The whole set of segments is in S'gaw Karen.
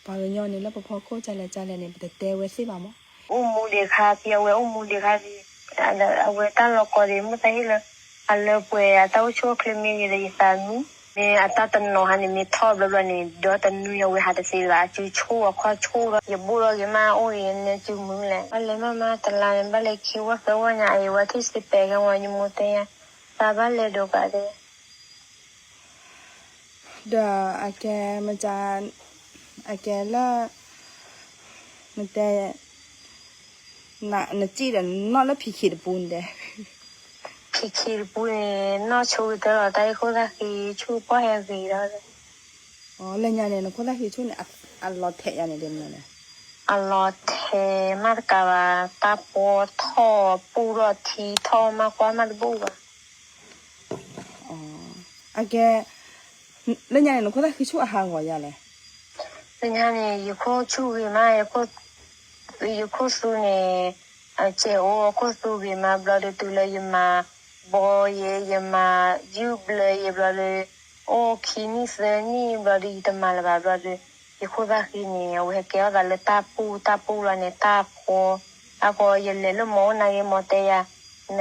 ပှၤကညီန့ၣ်လၢပဖီခိၣ်ကလဲၣ်ကလဲၣ်န့ၣ် ပတတဲဝဲသ့ၣ်ဘၣ်မး. အိၣ်မူဒံးခါဖံ အဝဲအိၣ်မူဒံးခါဖံ, အဝဲတၢ်လီၤကီဒံး မုၢ်သၣ်ဟ့ၣ်လၢ အလၢပှဲၤအတၢ်အိၣ်ဆူၣ်အိၣ်ချ့မ့ၢ်ဂ့ၤဒီး ယသးမံ, မ့ၢ်အတၢ်တနီၤဟါန့ၣ် မ့ၢ်ထီၣ်ဘျီဘျီန့ၣ် ဒီတနွံအဝဲဟးတသ့လၢၤဘၣ် အစုဆိၣ်အခီၣ်ဆိၣ်ဒီး ယဘိၣ်ထီၣ်ဂ့ၤမး အိၣ်ဂ့ၤန့ၣ်စုမုၢ်လဲၣ် ဘၣ်လဲၤမးမးတလါန့ၣ် ဘၣ်လဲၤခံဝီသၢဝီညါ အအံၤဝဲထံၣ်စံးပဲာ်ကဲဝဲ ယမိၢ်တဲယါ သးဘၣ်လဲၤဒိးကးဒဲ ဒီးအကဲမ့ၢ်က, အကဲလၢ, နတဲ, နစံၣ်ဒီးနီၢ်လၢဖံခံတပူန့ၣ်တဲ, ဖံခံတပူန့ၣ် နီၢ်ဆိကတၢၢ်လီၤ တၢ်အံၤခိၣ်သၣ်ဃံဆူၣ်ပီၢ်ဟဲဂ့ၤဒီး, လၢညါန့ၣ် နခိၣ်သၣ်ဃံဆူၣ်န့ၣ် အလီၤထဲးယါန့ၣ်တဲမနုၤလဲၣ်, အလီၤထဲးမးတကးဘၣ် တၢ်ပီထီၣ်ပူထီၣ်ထံထီၣ်မးကွၢ်မးတဘူၣ်ဘၣ် အကဲ, လၢညါန့ၣ် နခိၣ်သၣ်ဃံဆူၣ်အဟးဂီၤယါလဲၣ်, လၢညါန့ၣ် ယခိၣ်ဆူၣ်ဂ့ၤမး, ယခိၣ်သူန့ၣ်, အစဲးအိၣ်ခိၣ်သူဂ့ၤမး ဘျီဒီးတုၤလၢယမၤဘီယဲ ယမၤယုၢ်ဘျၢယဲ ဘျီဒီး အိၣ်ခံနံၣ်သၢနံၣ် ဘျီဒီးယတမၤလၢၤဘၣ် ဘျီဒီး ယခိၣ်သၣ်ဃံန့ၣ် အဝဲဟဲကဲထီၣ်သးလၢတၢ်ပူၢ် တၢ်ပူၢ်လီၤန့ၣ် တၢ်ဖီ, တၢ်ဖီ ယလဲၤလၢမီၤအိၣ်နာ်က့ မီၤတဲယၤ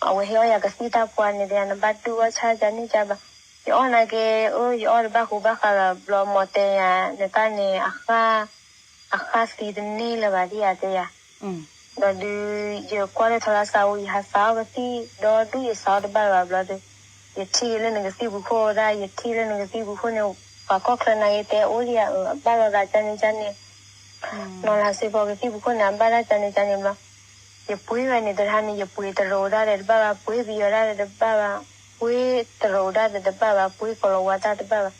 အဝဲဟ့ၣ်အီၣ်ယၤကသံၣ်တၢ်ဖီန့ၣ် တဲယၤ နဘၣ်ဒုးအီၣ်ဆၣ်ကန့ၣ်ကဘၣ်, ယအီၣ်နာ်က့ အၢ ယအီၣ်တဘၣ်ဃူဘၣ်ဃးလီၤ ဘျီမီၤတဲယၤ နတၢ်န့ၣ် အဃၣ်သံတန့ၢ်လၢၤဘၣ်ဒ်ယၤတဲယၤ, ဘျီဒီး ယကွၢ်လၢထီလါစးအူ ယဟးစးအီၣ်ကသံၣ် ဒီဒူၣ်ယစးအီၣ်တဘၣ်လၢၤဘၣ် ဘျီဒီး ယထံၣ်လၢနကသံၣ်ပူၤခိၣ်ဒၣ် ယထံၣ်လၢနကသံၣ်ပူၤခိၣ်န့ၣ် ပှၤကီၢ်ချၢနာ်က့တဲအိၣ်ဒံးယၤ အဘၣ်လီၤသးကန့ၣ်ကန့ၣ် နီၤလၤစ့ဖီကသံၣ်ပူၤခိၣ်န့ၣ် အဘၣ်ဒၣ်ကန့ၣ်ကန့ၣ်ဘျီ, ယပှ့ၤဝဲန့ၣ်တဟါန့ၣ် ယပှ့ၤတရူးဒၣ်ဒီးတဘၣ်ဘၣ်, ပှ့ၤပယီၤဒၣ်ဒီးတဘၣ်ဘၣ်, ပှ့ၤတရူးဒၣ်ဒီးတဘၣ်ဘၣ်, ပှ့ၤကီၤလၤဝါဒၣ်တဘၣ်ဘၣ်,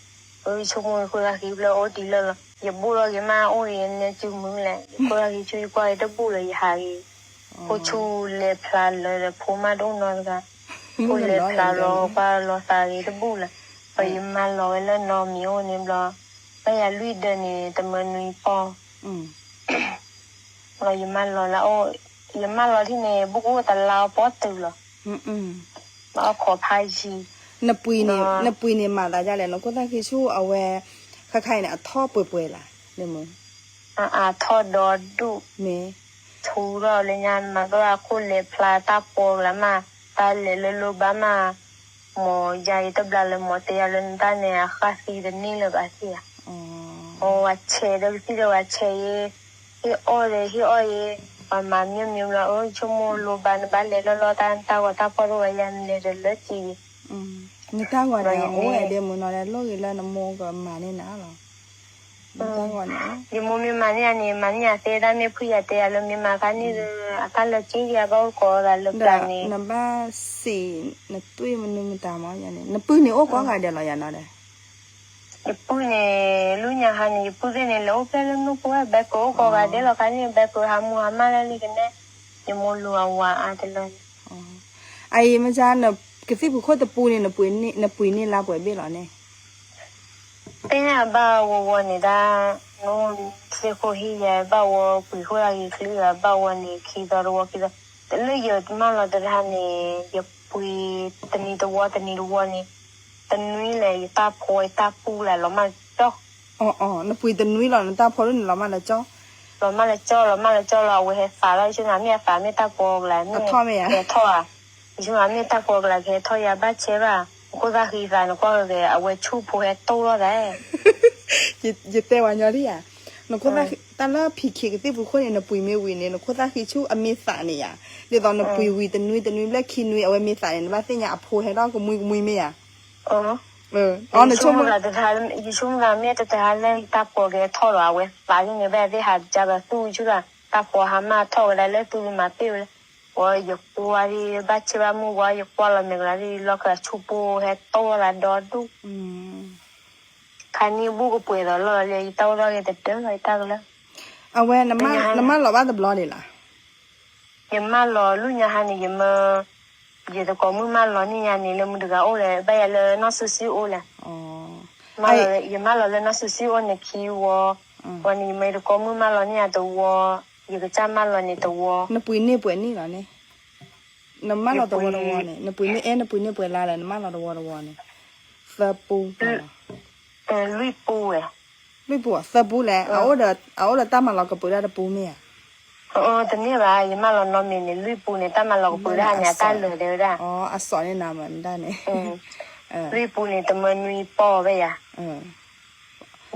အဆိကမိၣ်ယခိၣ်သၣ်ဃံဘျီအိၣ်ဒံးလၢလီၤ, ယဘိၣ်ထီၣ်ဂ့ၤမး အိၣ်ဂ့ၤန့ၣ်စုမုၢ်လဲၣ်, ယခိၣ်သၣ်ဃံဆူယကွၢ်ဂ့ၤတဘူၣ်လၢၤ ယဟးဂ့ၤ, ဖိဆူလဲၤဖျါလၢၤဒီးဖိမးတအိၣ်နီတဂၤ, ဖိလဲၤဖျါလီၤကွၢ်လီၤသးဂ့ၤတဘူၣ်လၢၤ, ဒီးယမါလီၤဝဲလၢနီၢ်မံၤအိၣ်န့ၣ်ဘျီ, ဘၣ်ယၤလွံၢ်ဒၢးန့ၣ် တမၢနွံပီၢ် လီၤယမါလီၤလၢအိၣ်, ယမါလီၤထံၣ်န့ၣ် ဘူးကအိၣ်တလါအီၤပီၢ်တုၤလီၤ, လီၤအီၣ်ခိးဖးယံၤ, နပှ့ၤန့ၣ်မၤသးဒ်လဲၣ် နခိၣ်သၣ်ဃံဆူၣ်အဝဲ, ခါခါအံၤန့ၣ် အထီၣ်ပှဲၤပှဲၤလၢ်, အထီၣ်ဒီဒူၣ်, မ့ၢ်, ထူထီၣ်လၢညါမၤကလၢအခိၣ်လဲၤဖျါတၢ်ပီကလါမး, တၢ်လဲၤလၢလိဘၣ်မး, မ့ၢ်ယၤယတဘျါလၢမ့ၢ်တဲယၤလၢနတၢ်န့ၣ် အဃၣ်သံတန့ၢ်လၢၤဘၣ်သ့ၣ်ဧါ အဝဲဆဲးဒီးကသံၣ်ဒီးဝဲဆဲးယဲ, ဟ့ၣ်အီၣ်ဒီးဟ့ၣ်အီၣ်ယဲ, ပှၤမၤမ့ၢ်မ့ၢ်ဘျီ အၢ ဆိကမိၣ်လိဘၣ်နဘၣ်လဲၤလၢလီတၢ် နတၢ်ဂီၤတၢ်ဖီၣ်တအိၣ်ဘၣ်ယၤ နလဲၤဒီးလၢက့ၤယဲ, နတၢ်ဂီၤန့ၣ် အိၣ်ဝဲဒဲမုၢ်နီၤဒီး လိၣ်ဂ့ၤလၢနမိၢ်ကမၤန့ၢ်နၤလီၤ, နတၢ်ဂီၤန့ၣ်, ယမိၢ်မ့ၢ်မၤန့ၢ်ယၤန့ၣ် မၤန့ၢ်ယၤသ့တၢ်မ့ၢ်ဖုယၤတဲယၤလၢမ့ၢ်မၤခါန့ၣ်ဒီး အတၢ်လၢက့ၤယၤဘၣ်အိၣ်ကိးအသးလၢပျၢၤန့ၣ်, နဘၣ်စံး နသွံၣ်မနုၤမတၤမးယၤန့ၣ် နပုၢ်န့ၣ်အိၣ်ကိးဂၤဒဲးလီၤယၤနီၤဒီး ယပုၢ်န့ၣ် လၢညါဟါန့ၣ် ယပုၢ်သ့ၣ်န့ၣ် လဲၤအိၣ်ဖျဲၣ်လၢမုၢ်ပှဲၤ ဘဲကိးအိၣ်ကိးဂၤဒဲးလီၤခါန့ၣ် ဘဲကိးဟးမူဟးမၢ်လၢလံကနဲၣ်, ယမိၢ်လူၤအဝၤအါတလၢန့ၣ်, အအံၤမ့ၢ်ကါ ကသံၣ်ပူၤခိၣ်တပူန့ၣ် နပှ့ၤန့ၢ်လါပှဲၤဘ့ၣ်လီၤန့ၣ်, တဲန့ၣ်အဘၣ်ဝီဝီန့ၣ်ဒၣ်, နသ့ၣ်ခိၣ်ဟံၣ်ယၤဘၣ်ဝီ ပှ့ၤခိၣ်လၢဂ့ၤချံဂၤဘၣ်ဝီန့ၣ် ခံသီတဝီခံသီ, တလၢယမၢလီၤတဟါန့ၣ် ယပှ့ၤတနံၤတဝီတနံၤတဝီန့ၣ်, တနွံလၢယတၢ်ဖီတၢ်ပူလၢလီၤမၢ်လၢကၠီ, နပှ့ၤတနွံလီၤ နတၢ်ဖီဒၣ်န့ၣ်လီၤမၢ်လၢကၠီ, လီၤမၢ်လၢကၠီလီၤ မၢ်လၢကၠီလီၤ အဝဲဟဲသးလီၤ ယဆိကမိၣ်မ့ၢ်အသးမ့ၢ်တၢ်ဖီကလၤမ့ၢ်ဟဲထီၣ်ဧါ, ယဆိကမိၣ်မ့ၢ်တၢ်ဖီကလၤကဟဲထီၣ်ယၤဘၣ်ဆဲးဘၣ်, နခိၣ်သၣ်ဃံသးန့ၣ်ကွၢ်ဂ့ၤ အဝဲဆူၣ်ဖိဟဲတိၢ်ထီၣ်သး ယတဲဝဲညီလံဧါ, နခိၣ်သၣ်ဃံ တၢ်လၢဖံခံကသံၣ်ပူၤခိၣ်န့ၣ် နပှ့ၤမ့ၢ်ဝံၤန့ၣ် နခိၣ်သၣ်ဃံဆူၣ်အမ့ၢ်သးန့ၣ်ဧါ, ဒ်သိးနပှ့ၤဝံၤတနွံတနွံဘျဲၣ်ခံနွံ အဝဲမ့ၢ်သးန့ၣ် နဘၣ်သ့ၣ်ညါအဖိဟဲထီၣ်ကမှံကမှံမ့ၢ်ဧါ, နဆိကမိၣ်သး ယဆိကမိၣ်သးမ့ၢ်တတဟါလၢတၢ်ဖီကဟဲထီၣ်ဒီး အဝဲသးဒ်န့ၣ် ဘၣ်သ့ၣ်ဟးကဘၣ်သူၣ်ဆူၣ်တၢ် တၢ်ဖီဟးမၢ်ထီၣ်ဝဲဒၣ်လၢသူၣ်လၢမၤပ့ၢ်ဝဲလၢ, ဝဲယကွၢ်ဒ်ဘၣ်ဆၢဘၣ်မုၢ်ဝါ ယကွၢ်လီၤမဲာ်ကလၤဒ်လီၢ်ခၢၣ်ဆူၣ်ပိၢ်ဟဲတိၢ်ထီၣ်သးဒီဒူၣ် ခါန့ၣ်ဘူၣ်ကပှဲၤဒီးလီၢ်လၢ ယတၢ်အိၣ်ထီၣ်က့ၤတဒၢလီၤ ယတၢ်ကလၢာ်, အဝဲ နမၢလီၤဘၣ်တဘျီဒံးလီၤ, ယမၢလီၤလၢညါဟါန့ၣ် ယမၢ, ယတကိးမုၣ်မၢလီၤန့ၢ်ယါန့ၣ် လၢမုၢ်တဂၤအိၣ်လဲၣ် ဘၣ်ယၤလၢနီၢ်စုစ့ၣ်အိၣ်လဲၣ်, ယမၢလီၤလၢနီၢ်စုစ့ၣ်အိၣ်န့ၣ်ခံဝီ, ဝံၤန့ၣ် ယမၢယတကိးမုၣ်မၢလီၤန့ၢ်ယါတဝီ, ယကစၢ်မၢလီၤန့ၣ်တဝီ, နပှ့ၤန့ၢ်ပှဲၤန့ၢ်လီၤန့ၣ် နမၢလီၤတဝီတဝီန့ၣ် နပှ့ၤန့ၢ်အဲ နပှ့ၤန့ၢ်ပှဲၤလါလဲၣ် နမၢလီၤတဝီတဝီန့ၣ်, သၢပူ, လွံၢ်ပူဝဲ, လွံၢ်ပူၤ သၢပူၤလဲၣ်, အအိၣ်ဒီးတၢ်မၤလီၤကပၢၤတၢ်တပူၤမ့ၢ်ဧါ. တန့ၢ်ဘၣ်, ယမၣ်လီၤနီတမံၤန့ၣ် လွံၢ်ပူၤန့ၣ် တၢ်မၤလီၤကပၢၤတၢ်န့ၣ် အတၢ်လၢာ်တဲဝဲဒၣ်. အစီၣ်န့ၣ်နၤမးဒၣ်န့ၣ်, လွံၢ်ပူၤန့ၣ် တမၢနွံပီၢ်ဝဲယၤ.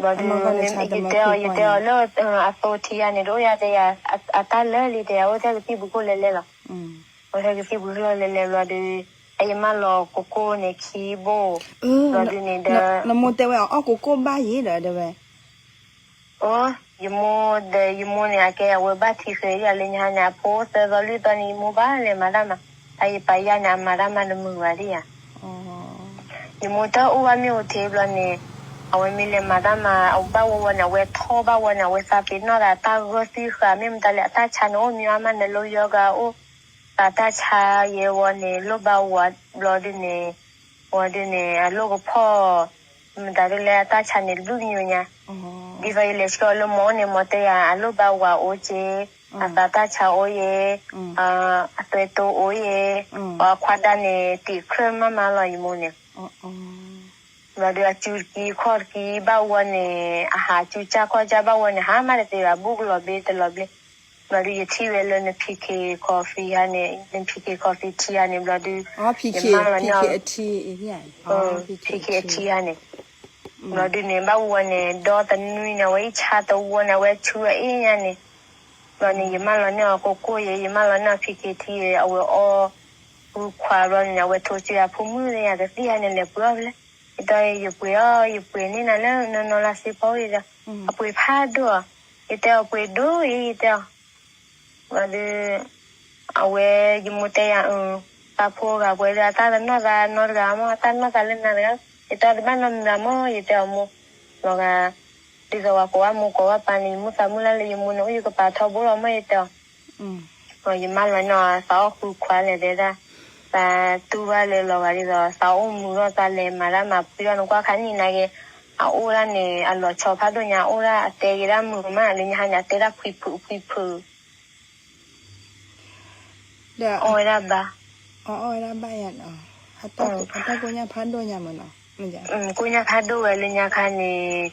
ဘျီဒုး ယတဲအီၤ ယတဲအီၤလၢ အသိထံယၤန့ၣ် တအိၣ်ယၤတဲယၤ, အတၢ်လၢာ်လံတဲယၤ အိၣ်ထဲကသံၣ်ပူၤခိၣ်လဲၤလဲၤလီၤ. အိၣ်ထဲကသံၣ်ပူၤခိၣ်လဲၤလဲၤဘျီဒုး အယမၣ်လီၤကိကိၢ်န့ၣ်ခံဘိၣ်, ဘျီဒုးန့ၣ်ဒီး နမိၢ်တဲဝဲအီၣ်ကိကိၢ်ဘၣ်ယံၤဒီး တဲဝဲ အိ, ယမိၢ်ဒီး ယမိၢ်န့ၣ် အကဲအဝဲဘၣ်ထံဃဲၤဒၣ်လၢညါန့ၣ် အဖိသၢသီလွံၢ်သီန့ၣ် ယမိၢ်ဘၣ်လဲၤမၤတၢ်မၤ, တၢ်ယပာ်ယၤန့ၣ် အမၤတၢ်မၤတမုာ်ဘၣ်ဒ်ယၤ. ယမိၢ်တအိၣ်ဘၣ်မ့ၢ်အိၣ်ထဲဘျီန့ၣ်, အဝဲမ့ၢ်လဲၤမၤတၢ်မၤ အဘၣ်ဝီဝီန့ၣ် အဝဲထီၣ်ဘၣ်ဝီန့ၣ် အဝဲသးပ့ၤနီၣ်သးတၢ်ဂၢၢ်သံဃာ် မ့ၢ်မတၤလဲၣ် အတၢ်ဆါန့ၣ်အိၣ်မံၤအါမးန့ၣ် လီယီကၤအိၣ်, သးတၢ်ဆါယဲဝီန့ၣ် လိၣ်ဘၣ်ဝီဘျီဒုးန့ၣ် ဝီဒုးန့ၣ် အလိၣ်ကဖီၣ် မတၤဒ်လဲၣ် အတၢ်ဆါန့ၣ်တဘျုးမံၤညါ, ဒ်သိးယလဲၤဆှၢအီၤလၢမီၢ်အိၣ်န့ၣ် မီၢ်တဲယၤ အလိၣ်ဘၣ်ဝၤအိၣ်က့, အသးတၢ်ဆါအိၣ်ယဲ, အသွဲတိၤအိၣ်ယဲ, ပှၤခွါဒါန့ၣ် တံာ်ကြၢးမးမးလီၤ ယမိၢ်န့ၣ်. ဘျီဒုးအစုတကံခီၣ်တကံဘၣ်ဝီန့ၣ် အဟးစုကၢ်ခီၣ်ကၢ်ဘၣ်ဝီန့ၣ် ဟးမးတသ့ဘၣ် ဘူးကလီၤဘျ့တလီၤဘျ့. ဘျီဒုးယထံၣ်ဝဲလၢန PK Coffee ဟါန့ၣ် န PK Coffee ထံဟါန့ၣ် ဘျီဒုး ယမၣ်လီၤန့ၢ် PK အထံဟါန့ၣ် ဘျီဒုးန့ၣ် ဘၣ်ဝီန့ၣ် ဒီတနွံန့ၣ် အဝဲအံၤဆါတဝီန့ၣ် အဝဲဆူအအ့ၣ်ညါန့ၣ်, ဘျီန့ၣ် ယမၣ်လီၤန့ၢ်အီၤကိၢ်ကိၢ်ယဲ ယမၣ်လီၤန့ၢ်အီၤ PK ထံ အဝဲအီၣ် ဃုခွါဘျီန့ၣ် အဝဲထိးက့ၤအဖိမုၣ်လၢယကသံၣ်ဟါန့ၣ် လဲၤပှ့ၤအီၣ်ဖဲလဲၣ်, ယတဲ ယပှ့ၤအီၣ် ယပှ့ၤန့ၢ်နၤလၢနနီၢ်လါစ့ဖီအံၤဒီး အပှ့ၤဖးဒိၣ်အီၤ, ယတဲအီၤပှ့ၤဒိၣ်အံၤ ယတဲအီၤ ဘျီဒုး အဝဲ ယမိၢ်တဲယၤ သးဖိဂၤပှဲၤလၢအတၢ်တနီၢ်သးနီတဂၤမ့ၢ် အတၢ်နီၢ်သးလၢနၤတဂၤ, ယတဲအီၤတဘၣ်နီတမံၤဘၣ်မ့ၢ် ယတဲအီၤမိၢ်, လီၤဂာ် ဒ်သိးပှၤကိးဘၣ်မိၢ်ကိးဘၣ်ပၢ်န့ၣ် ယမိၢ်သးမုၢ်လၢ်လၢယမိၢ်န့ၣ် အိၣ်ယကပာ်ထီဘိလီၤမ့ၢ် ယတဲအီၤ ယမၢလီၤန့ၢ်အီၤ သးအီၣ်ဃုခွါလဲၣ်တဲဒၣ်, သးတူၢ်ဘၣ်လၢလီၤဂာ်ဒ်သိး သးအိၣ်မုာ်ထီၣ်သးလဲၤမၤတၢ်မၤဖှံထီၣ် နကွၢ်ခါနံၣ်နာ်က့, အအိၣ်ဒၣ်န့ၣ် အလီၤဆီဖးဒိၣ်ညါ အအိၣ်ဒၣ်အတဲက့ၤဒၣ်မုာ်မး လၢညါဟါန့ၣ် အတဲဒၣ်ဖှံဖုးဖှံဖုး ဒီးအီၣ်ဝဲဒၣ်ဘၣ်, အီၣ်ဝဲဒၣ်ဘၣ်ယၤနီၤ, အတၢ်ကိးညါဖးဒိၣ်ညါမးနီၤ, ကိးညါဖးဒိၣ်ဝဲလၢညါခါန့ၣ်,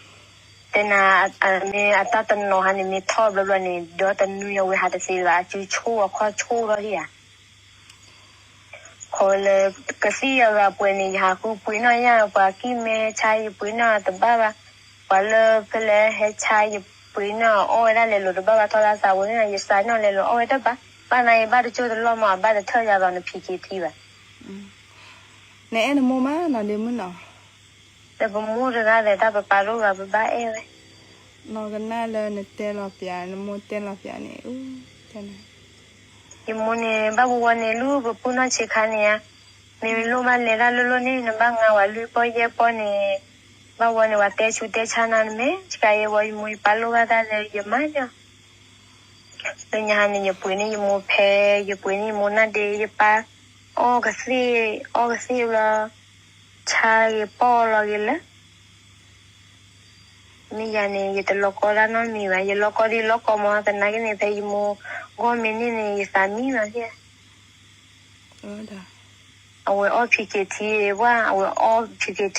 တဲနၤ, မ့ၢ်အတၢ်တနီၤဟါန့ၣ် မ့ၢ်ထီၣ်ဘျီဘျီန့ၣ် ဒီတနွံအဝဲဟးတသ့ဘၣ် အစုဆိၣ်အခီၣ်ဆိၣ်ထီၣ်ဒံးဧါ ခီလၢ ကသံၣ်အဂၤပှဲၤန့ၣ် ယဟးဃုပှ့ၤနီၣ်ယၤ ပှၤကံၣ်မဲဆါယပှ့ၤနီၣ်တဘၣ်ဘၣ်, ပှၤလၢဖဲလဲၣ်ဟဲဆါယပှ့ၤနီၣ်အီၣ်ဝဲဒၣ်လဲၤလိာ်တဘၣ်ဘၣ် ထီၣ်လၢသးဝဲန့ၣ် ယစးနီၣ်လဲၤလိာ်အီၣ်ဝဲတဘၣ်, ဘၣ်နာ်ယဘၣ်တကၠိတလီၢ်မး အဘၣ်တထၢၣ်ယၤလီၤနဖံးက့ၤထံဘၣ် နအဲၣ်နမိၢ်မးနီၤဒ့မုၣ်နီၤ, ဒီးပမိၢ်တဂၤဒီးတၢ်ပပာ်လိာ်ဂၤ ပဘၣ်အဲၣ်ဝဲ, နီၢ်ကနၣ်လၢနတဲလီၤပျး နမိၢ်တဲလီၤပျးန့ၣ်, ယမိၢ်န့ၣ် ဘၣ်ပဝီန့ၣ် လၢပပုၢ်နီၢ်ဆံးခါန့ၣ်ဧါ, မ့ၢ်လိၣ်ဘၣ်လဲၤတၢ်လိၣ်လိၣ်န့ၣ် နဘၣ်ငါဝဲလွံၢ်ပီၢ်ယဲၢ်ပီၢ်န့ၣ်, ဘၣ်ဝီန့ၣ် ပှၤတဲဆူးတဲဆါနၤနမဲာ် ဆံးခါယဲဝီ ယမိၢ်ယပာ်လိာ်ဘၣ်တၢ်လၢယမါန့ၣ် လၢညါဟါန့ၣ် ယပှ့ၤန့ၢ်ယမိၢ်ဖဲ, ယပှ့ၤန့ၢ်ယမိၢ်နၢ်ဒ့ ယပၢ်အီၣ်ကသ့ၣ်, အီၣ်ကသ့ၣ်ဘျီ, ဆါဂ့ၤပီၢ်လီၤဂ့ၤလၢ, မ့ၢ်ယၤန့ၣ် ယတလီၤကီတၢ်နီတမံၤဘၣ်, ယလီၤကီဒ်လီၤကီမး သနာ်က့န့ၣ် ဖဲယမိၢ်ဂီၢ်မ့ၢ်န့ၢ်န့ၣ် ယသးမံဘၣ်ဖဲ အဝဲအီၣ်ဖံးက့ၤထံဘၣ်, အဝဲအီၣ်ဖံးက့ၤထ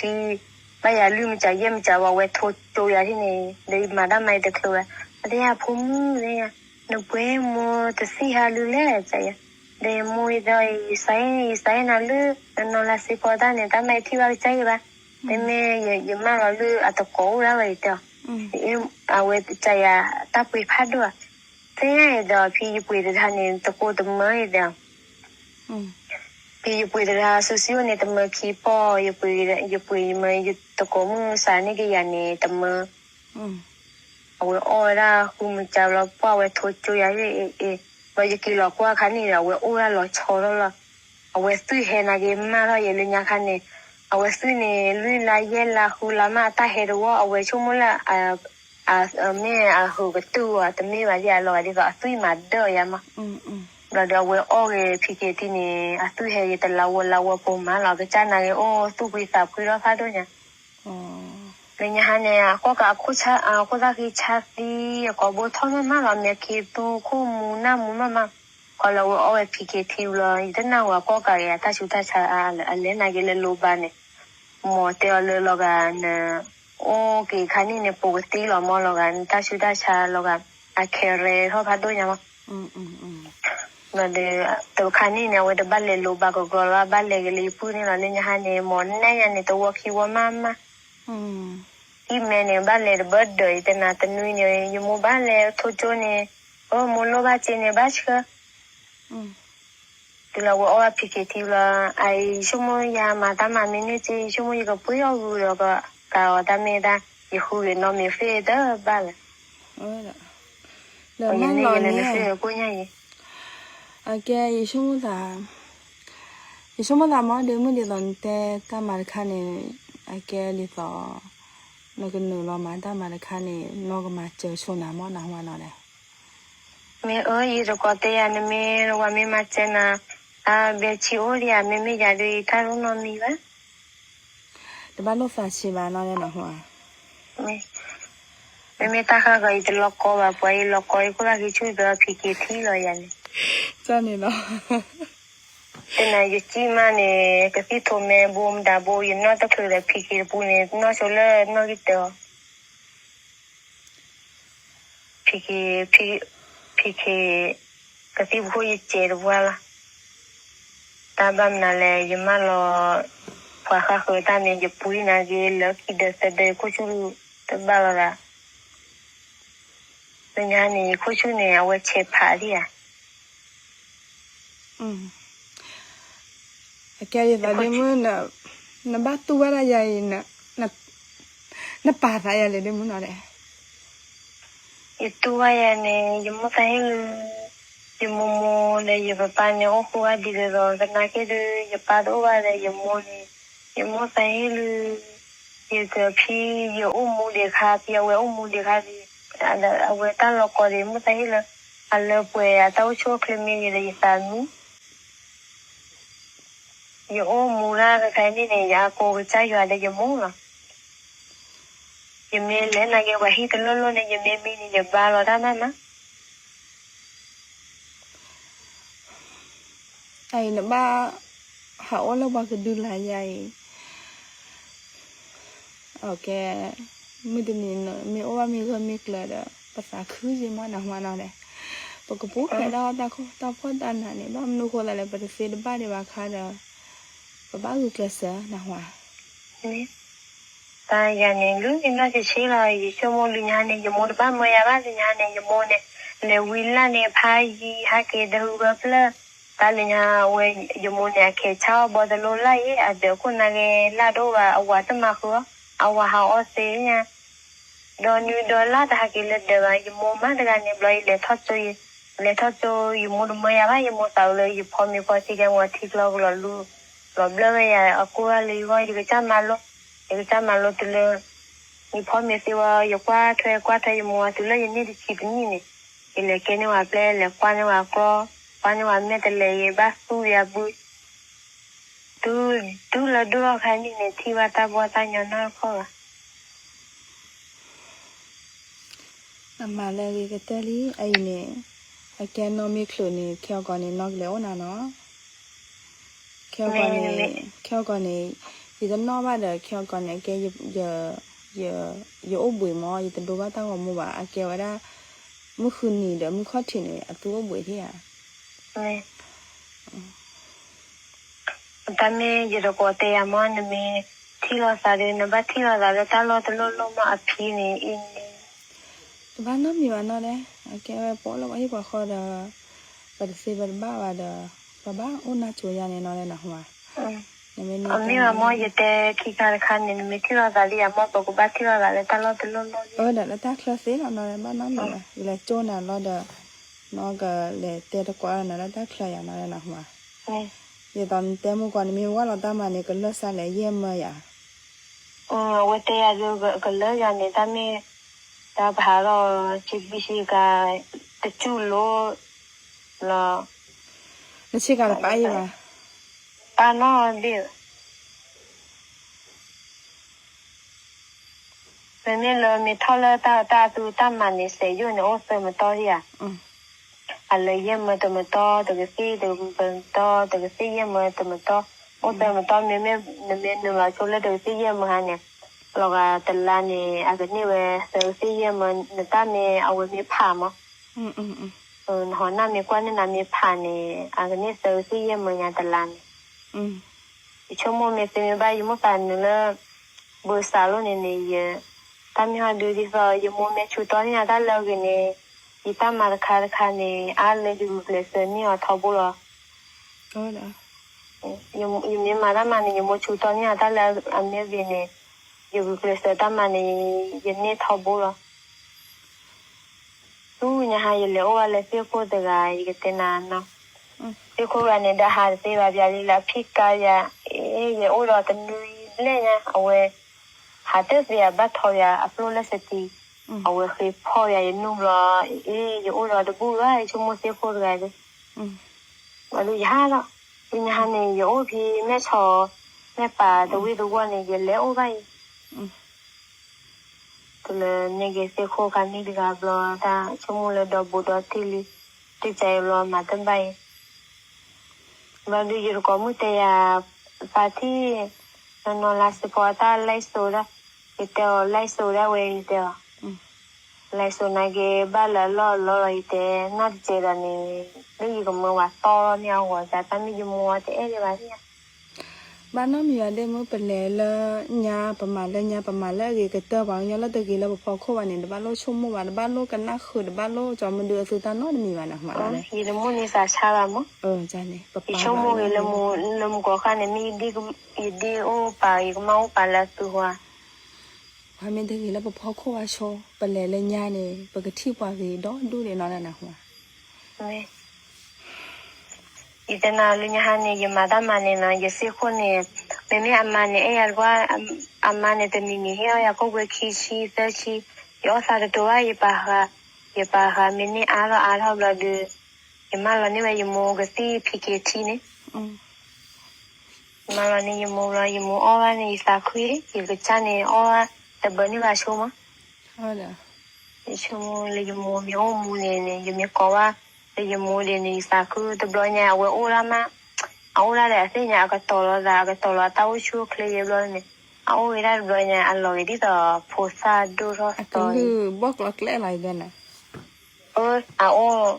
ံ, ဘၣ်ယၤလွံၢ်မုၢ်ကယဲၢ်မုၢ်ကဝဲ အဝဲထိကၠိယၤထံၣ်န့ၣ် ဒီးယမၤတၢ်မၤယတချုးဝဲ, အတဲယၤဖိမုၣ်တဲယၤ, နပှ့ၤမိၢ်တသံၣ်ဟါလံလဲၣ် ကယၤ, ဒီးမိၢ်ယတဲအီၤ ယစးအဲၣ်နၤလၢ နနီၢ်လါစ့ဖီတၢ်န့ၣ် တၢ်မၤထံၣ်ဘၣ်ကစၢ်ယဲဘၣ်, မ့မ့ၢ်ယမၢလီၤလၢအတကိးအိၣ်ဒၣ်ဝဲ ယတဲအီၤ, အဝဲကယၤတၢ်ပှ့ၤဖးဒိၣ်ဧါ, သ့ၣ်ညါအံၤဒီး ဖံယပှ့ၤတခါန့ၣ် တကိးတမၢယတဲအီၤ ဖံယပှ့ၤတဂၤ စုစံအိၣ်န့ၣ် တမၢခံပီၢ်, ယပှ့ၤ, ယပှ့ၤယမၢ ယတကိးမုၢ်စးန့ၢ်က့ၤယၤန့ၣ် တမၢ, အဝဲအီၣ်ဝဲဒၣ်ဃုမုၢ်ကဘျီ ပှၢ်ဝဲထိကၠိယၤ, ဘျီယက့ၤလီၤကွၢ်ခါန့ၣ်ဒီး အဝဲအိၣ်ဒၣ်လီၤဆီထီၣ်လီၤ, အဝဲသွံၣ်ဟဲနာ်က့ၤမၢထီၣ်ယဲလၢညါခါန့ၣ်, အဝဲသွံၣ်န့ၣ် လွံၢ်လါယဲၢ်လါဃုလါမး အတၢ်ဟဲတဝီ အဝဲဆိကမိၣ်လၢ မ့ၢ်အဟုးကတုၢ်အီၤ တမ့ၢ်ဘၣ်ဒ်အလီၤဂာ်ဒ်သိး အသွံၣ်မၤဒၢၣ်ယၤမး, ဘျီဒီးအဝဲအီၣ်ဂ့ၤ ဖံက့ၤထံန့ၣ် အသွံၣ်ဟဲဂ့ၤတလါဝီလါဝီပိာ်မးလီၤ ကစၢ်နာ်ဂ့ၤအိၣ်သူၣ်ဖှံသးဖှံထီၣ်ဖးဒိၣ်ညါ, လၢညါဟါန့ၣ် အကိာ်ကးအခိၣ်သၣ်ဃံဆါသံ အကိာ်ဘိထီၣ်မးမးလီၤ မ့ၢ်ခံသူခိၣ်မူနၢ်မူမးမး, ခီလၢအဝဲအီၣ်ဝဲ ဖံက့ၤထံ ဘျီ ယတနၢ်ဟူအကိာ်ကးဂ့ၤ အတၢ်ဆူးတၢ်ဆါအလဲၤနာ်က့ၤလၢလိဘါန့ၣ်, မ်တဲအီၤလၢလီၤဂာ်န အိၣ်က့ၤခါန့ၣ်န့ၣ် ပိာ်ကသံလီၤမးလီၤဂာ် နတၢ်ဆူးတၢ်ဆါလီၤဂာ် အခဲရဲထီၣ်ဖးဒိၣ်ညါမး. ဘၣ်ဒီး တခါန့ၣ်န့ၣ် အဝဲတဘၣ်လဲၤလိၤဘၣ်ကဂီၤလီၤ ဘၣ်လဲၤက့ၤလၢယပုၢ်န့ၣ်လီၤ လၢညါဟါန့ၣ် မ်နၢ်ညါန့ၣ် တဝီခံဝီမးမး ဟံၣ်မဲန့ၣ် ဘၣ်လဲၤတဘၣ်ဒီး ယတနၤတနွံန့ၣ် ယမိၢ်ဘၣ်လဲၤထိၣ်ကၠိန့ၣ် အမိၢ်လိၣ်ဘၣ်စ့န့ၣ် ဘၣ်ဆှၢ တုၤလီၤဝဲအီၣ်ဘၣ်ဖံးက့ၤထံလီၤ အအံၤ ယဆိကမိၣ်ယၤမၤတၢ်မၤမ့ၢ်န့ၢ်စ့ ယဆိကမိၣ်ယကပှ့ၤအီၣ်ဂုၤဒီး ကးအီၤတၢ်မ့ၢ်တၢ် ယဃုဂ့ၤနီၢ်မ့ၢ်ဃ့ၢ်တဘၣ်လၢ လၢမၢလီၤန့ၣ် အကဲ ယဆိကမိၣ်သး ယဆိကမိၣ်သးမ့ၢ်ဒ်မုၢ်ဒ်သိးနတဲတၢ်မၤတခါန့ၣ် အကဲဒ်သိး နကနုာ်လီၤမၤတၢ်မၤတခါန့ၣ် နီၢ်ကမၤစၢၤဆိနၤမ့ၢ်နၢ်ဟူနၤလဲၣ်. မ့ၢ်အၢ ယတကိးတဲယၤ နမ့ၢ်ဝၤမ့ၢ်မၤစၢၤနၤ အဘဲဆံအိၣ်ဒံးဧါ မ့မ့ၢ်ယၤဒုး ယတၢ်တအိၣ်နီတမံၤဘၣ် တဘၣ်လိၣ်သးဆံးဘၣ်နီၢ်ဒဲးနၢ်ဟူဧါ. မ့မ့ၢ်တၢ်ဃၣ်ဃၢၤ ယတလီၤကီဘၣ် ပှၤယလီၤကီ ယခိၣ်သၣ်ဃံဆူၣ်ဒီးဖံးက့ၤထံလီၤယၤန့ၣ် န့ၣ် ယစံၣ်မးန့ၣ် ကသံၣ်ထိးမဲဘိမတၤဘိ ယနီၣ်တချုးဒီးဖံးက့ၤတပူၤန့ၣ် နီၣ်ဆိလၢနီၣ်ဂံၢ်တၢအီၤ ဖံးက့ၤ ဖံးက့ၤ ကသံၣ်ဖိယစဲးတပှၢ်လီၤ. တၢ်ဘၣ်မနုၤလဲၣ် ယမၢလီၤ ပှၤဃၣ်ဃၢၤတၢ်န့ၣ် ယပှ့ၤနၤက့ၤ လၢခံဒီးသၢဒီး ယခိၣ်ဆူၣ်တဘၣ်လီၤဒၣ် လၢညါန့ၣ် ယခိၣ်ဆူၣ်န့ၣ် အဝဲဆဲးဖးဒံးဧါ အကဲဒ်သိးဒ်မုၢ် နဘၣ်တူၢ်ဘၣ်ဒၣ်ယၤအံၤ နပာ်သးယၤလဲၣ်ဒ်မုၢ်နီၢ်ဒဲး ယတူၢ်ဘၣ်ယၤန့ၣ် ယမိၢ်သးဟ့ၣ်လၢ ယမိၢ်မိၢ်ဒီးယပၢ်ပၢ်န့ၣ် အိၣ်ဃူဘၣ်ဒ်သိးသိး သနာ်က့ဒီး ယပၢ်တအိၣ်ဘၣ်ဒီး ယမိၢ်န့ၣ် ယမိၢ်သးဟ့ၣ်လၢ ယကဖံ ယအိၣ်မူဒံးခါ ဖံအဝဲအိၣ်မူဒံးခါဒီး အဝဲတၢ်လီၤကီဒီး မိၢ်သးဟ့ၣ်လၢ အလၢပှဲၤအတၢ်အိၣ်ဆူၣ်အိၣ်ချ့မ့ၢ်ဂ့ၤဒီး ယသးမံ ယအိၣ်မူတၢ်တခါန့ၣ်န့ၣ် ယအကိးကစၢ်ယွၤဒီးယမိၢ်လီၤ. ယမ့ၢ်လဲၤနာ်က့ၤပှၤဟံၣ်တလိၣ်လိၣ်န့ၣ် ယမ့ၢ်မံန့ၣ် ယဘါလီၤတၢ်မးမး အံၤနဘၣ် ဟးအိၣ်လၢပှၤကဒုလာ်ယၤအံၤ အကဲ မုၢ်တနံၤမ့ၢ်အိၣ်ဘၣ်မ့ၢ်ဂၢၢ်မ့ၢ်ကျၢၤဒီး ပသးခုက့ၤမးနၢ်ဟူနၢ်ဒဲး ပကပူၤဖျဲးဒၣ်တၢ်ခိၣ်တၢ်ဖှီၣ်တၢ်နးန့ၣ် ဘၣ်မနုၤဃိသးလဲၣ် ပတသ့တဘၣ်ဒံးဘၣ်ခါဒီး ပဘၣ်ဂုာ်ကျဲးစၢးနၢ်ဟူဧါ တၢ်ယၤန့ၣ် လုၢ်နီၢ်ဆံးဆံးလီၤ ယဆိကမိၣ်လၢညါန့ၣ် ယမိၢ်တဘၣ်မၢယၤဘၣ် လၢညါန့ၣ် ယမိၢ်န့ၣ် လဲၤဝံလၢ်န့ၣ် ဖးယံၤ ဟးက့ၤတဟုဘၢဖျၢၣ် တၢ်လၢညါဝဲ ယမိၢ်န့ၣ် အခဲဆါအီၣ်ဘီတလိၣ်လၢ်အံၤ အဒၢးခိၣ်နာ်က့ၤလၢ်တအိၣ်ဘၣ် အဝၤတမၤဃုာ်အီၤ အဝၤဟးအီၣ်သ့ၣ်ညါ ဒီးနွံဒီးလၢ်တဟးက့ၤလၢဒၢးဘၣ် ယမိၢ်မးတဂၤန့ၣ် ဘျီယလဲၤထီၣ်ကၠိ လဲၤထီၣ်ကၠိ ယမိၢ်တမၢယၤဘၣ် ယမိၢ်သးအုးလၢယဖီမ့ၤဖီထံကဲမ့ၢ်ထံကျိကလီၤ လီၤဘျၢဝဲယၤ အကိၢ်ဂၤလၢယဂီၢ် ယကစၢ်မၤလိ ယကစၢ်မၤလိတုၤလၢ ယဖီမ့ၤသ့ဝဲ ယကွၢ်ထွဲကွၢ်ထွဲယမိၢ်ဝဲတုၤလၢယန့ၢ်တဆံတနံၣ်န့ၣ် ယလဲၤကဲန့ၢ်ဝဲပျဲၢ် လဲၤကွၢ်န့ၢ်ဝဲကျီ ကွၢ်န့ၢ်ဝဲမဲာ်တလဲၤ ယဘၣ်သူယၤဘု တုၤလၢဒိၣ်ထီၣ်ခါန့ၣ်န့ၣ် ထံၣ်ဘၣ်တၢ်ဘီၣ်တၢ်ညီနီတခီဘၣ် အမၤလၢအဂ့ၤကတၢၢ်လံ အအံၤန့ၣ် အကဲနီၢ်မ့ၢ်ချုးန့ၣ် ခဲအကီးန့ၣ် နီၢ်ကလဲၤအိၣ်နၤနီၤ ခဲအကီးန့ၣ် ခဲအကီးန့ၣ် ယတနီၣ်ဘၣ်ဒီး ခဲအကီးန့ၣ် အကဲ ယ ယအိၣ်ဘှံးမး ယတဒိဘၣ်တၢ်ဂီၤမူဘၣ် အကဲဝဲဒၣ် မုၢ်ဃုနံၤဒီးမုၢ်ခီၣ်ထံးန့ၣ် အသုအိၣ်ဘှံးထံၣ်ဧါ တၢ်မ့ၢ်ယတကိးတဲယၤမး နမ့ၢ်ထံၣ်လိာ်သးဒီး နဘၣ်ထံၣ်လိာ်သးလၢတၢ်လီၢ်တလီၢ်လီၢ်မး အဖံန့ၣ်အံၤန့ၣ် တဘၣ်နီတမံၤဘၣ်နီၢ်ဒဲး အကဲဝဲပအိၣ်လၢပှၤဟံၣ်ပှၤဃီဒီး ပတသ့ပတဘၣ်ဘၣ်ဒီး ပဘၣ်အိၣ်နၢ်ကိၤယၤန့ၣ်နီၢ်ဒဲးနၢ်ဟူဧါ နမ့ၢ်မ့ၢ်မး ယတဲခံခါတခါန့ၣ် နမ့ၢ်ထံၣ်လိာ်သးလံယၤမး ပကဘၣ်ထံၣ်လိာ်သးလၢတၢ်လီၢ်တလီၢ်လီၢ်လံ အၢဒီးလၢတၢ်ချၢသ့လီၤနီၢ်ဒဲး ဘၣ်နီတမံၤဘၣ် ယလဲၤကၠိနၤလီၤဒီး နီၢ်ကလဲၤတဲတကိးနၤလၢတၢ်ချၢယၤနီၢ်ဒဲးနၢ်ဟူဧါ ဒ်သိးနတဲမုၢ်ကီး နမ့ၢ်ဝၢ်လီၤတၢ်မၤန့ၣ် ကလၢာ်စၢ်လဲၣ် ယဲၢ်မၢယၤ အဝဲတဲယၤဒုး ကလၢာ်ယၤန့ၣ် တၢ်မ့ၢ် တၢ်ပဟးထီၣ် စံးဘံၣ်စံးကၤ တစူၢ်လိာ်လီၤ နဆ့ကၤတပာ်ယံၤဘၣ် ပာ်နီၢ်ဘ့ၣ် မ့မ့ၢ်လၢမ့ၢ်ထီၣ်လၢတၢ်တၢ်အသူတၢ်မၤန့ၣ် စဲးယိၣ်န့ၣ် အိၣ်သၢမတီၢ်ဧါ အလၢယဲၢ်မၢတမတီၢ် တကသ့ၣ်တမတီၢ် တကသ့ၣ်ယဲၢ်မၢတမတီၢ် အိၣ်သၢမတီၢ် မ့မ့ၢ်နမ့ၢ်နုာ်လီၤဆိလၢတကသ့ၣ်ယဲၢ်မၢဟါန့ၣ် လီၤဂာ်တလါန့ၣ် အကန့ၢ်ဝဲသၢကသ့ၣ်ယဲၢ်မၢ နတၢ်မ့ၢ်အဝဲမ့ၢ်ဖးမး, နဟီနၢ်မ့ၢ်ကွၢ်န့ၢ်နၤမ့ၢ်ဖးန့ၣ် အကန့ၢ်သၢကသ့ၣ်ယဲၢ်မၢညါတလါန့ၣ်. ယဆိကမိၣ်မ့ၢ်သ့မ့ၢ်ဘၣ် ယမိၢ်သးနုာ်လၢ ဘၢစးလိၣ်န့ၣ်န့ၣ် ယ တၢ်မ့ၢ်ဟီဒုဒ်သိး ယမိၢ်မ့ၢ်ဆူးတီၢ်န့ၢ်ယၤတၢ်လၢအဂ့ၤန့ၣ် ယတၢ်မၤတခါတခါန့ၣ် အါလၢယဂုာ်ကျဲးစၢးန့ၢ်အီၤထီဘိလီၤ. ယမ့ၢ်မၤတၢ်မၤန့ၣ် ယမိၢ်ဆူးတီၢ်န့ၢ်ယၤတၢ်လၢအမ့ၢ်ဂ့ၤန့ၣ် ယဂုာ်ကျဲးစၢးတၢ်မၤန့ၣ် ယန့ၢ်ထီဘိလီၤ. ဆူညါဟါ ယလဲၤအိၣ်ဘၣ်လၢသ့ၣ်ခိၣ်တဂၤ ယကတဲနၤနီၤ, သ့ၣ်ခိၣ်တဂၤန့ၣ် ဒီးဟးတသ့ဘၣ် ပျးလံလၢအဖံးကါယၤ, အ့ ယအိၣ်ဒီးတနွံဘျဲၣ်ညါ အဝဲ ဟးတသ့ယၤ ဘၣ်ထီယၤအပျိၢ်လၢစတံ, အဝဲဃ့ဖီၣ်ယၤယနူၢ်ဘျီ, အ့ ယအိၣ်ဒီးတဘူၣ်ဘၣ် ယဆိကမိၣ်သ့ၣ်ခိၣ်တဂၤဒီး ဘၣ်ဒီးယဟးလီၤ. ဆူညါဟါန့ၣ် ယအိၣ်ဖဲမဲၢ်ဆီး မဲၢ်ပၢ်တဝ့ၢ်တဝီၢ်န့ၣ် ယလဲၤအိၣ်ဘၣ်အံၤ တုၤလၢန့ၢ်က့ၤသ့ၣ်ခိၣ်ခါန့ၣ်တဂၤဘျီ တၢ်ဆိကမိၣ်လၢဒီဘူးဒီတံၢ်လံ, တံၢ်ကါအံၤဘျီမၤတဘၣ်အံၤ, ဘျီဒုးယတကိးမုၢ်တဲယၤ ဖါတံၢ် နီၢ်နီၢ်လါစ့ဖီအတၢ် live show ဒၣ်, ယတဲအီၤ live show ဒၣ်ဝဲ ယတဲအီၤ live show နာ်က့ ဘၣ်လၢအလီၢ်အလီၢ်လီၤ ယတဲ နီၢ်တစဲးဒီးန့ၣ် လၢယကမၢဝဲတီလီၤန့ၢ်အဂီၢ် တၢ်မ့ၢ်ယမိၢ်အီၤတအဲၣ်ဒံးဘၣ်န့ၣ် ဘၣ်နီတမံၤဘၣ်ဒ့မုၣ် ပလဲၤလၢညါ ပမၤလၢညါ ပမၤလၢအဂ့ၤကတၢၢ် ပှၤကညီလၢတဂ့ၤလၢပဖီခိၣ်ဘၣ်န့ၣ် တဘၣ်လိၣ်ဆိကမိၣ်ဘၣ် တဘၣ်လိၣ်ကနၣ်ဃုာ် တဘၣ်လိၣ်ကၠီမဒုအသုတၢ်နီတမံၤဘၣ်န့ၣ် မၤလီၤန့ၣ် ယတမိၣ်န့ၢ်သးဆါဘၣ်မး ယဆိကမိၣ်ဂ့ၤလၢမူကီၢ်ဃၢ်န့ၣ် မ့ၢ်ယဒ့အိၣ်ပာ် ယကမၢ်အိၣ်ပာ်လၢအသုဟါ ပှၤမ့ၢ်တဂ့ၤလၢပဖီခိၣ်ဘၣ်ဆိ ပလဲၤလၢညါန့ၣ် ပကထံၣ်ပှၤဂ့ၤဒီဒူၣ်ဒံးနီၢ်နီၢ်နၢ်ဟူဧါ ယတဲနၤလၢညါဟါန့ၣ် ယမၤတၢ်မၤန့ၣ်နီၤ ယသ့ၣ်ခိၣ်န့ၣ် မ့မ့ၢ်အမါန့ၣ် အဲၣ်ယၤတကွၢ် အမါန့ၣ် တနံၤနံၤဟ့ၣ်အီၣ်ယၤ ကိၣ်ဘှံးခံဆံသၢဆံ ယအီၣ်သးတတိၤဘၣ် ယပာ်ဃာ် ယပာ်ဃာ်မ့ၢ်န့ၢ်အါထီၣ်အါထီၣ်ဘျီဒီး ယမၢလီၤန့ၢ်ဝဲယမိၢ်ကသံၣ် ဖံက့ၤထံန့ၣ် ယမၢလီၤန့ၢ်ယမိၢ်ဘျီ ယမိၢ်အီၣ်ဘၣ်န့ၣ် ယသးခု ယကစၢ်န့ၣ်အီၣ်ဘၣ် တဘၢန့ၢ်ဘၣ်ဆိမး ယဆိကမိၣ်လၢယမိၢ်မ့ၢ်အိၣ်မူန့ၣ်န့ၣ် ယမ့ၢ်ကိးဘၣ် လၢယမိၢ်ဒ်န့ၣ် ယသးခု တဘျီညါ အဝဲအိၣ်ဒၣ်မး အအိၣ်ဒၣ်ဒီးအသ့ၣ်ညါ အကတီၤလီၤသး အကတီၤလီၤအတၢ်အိၣ်ဆူၣ်အိၣ်ချ့ယဲဘျီန့ၣ် အအိၣ်ဝဲဒၣ်တဘျီညါ အလီၤဂ့ၤဒ်သိးဖိသၣ်ဒိၣ်ထီၣ်သီ အကလုၢ်ဘီၣ်ကျီၤကျဲလီၤအံၤဒ်န့ၣ်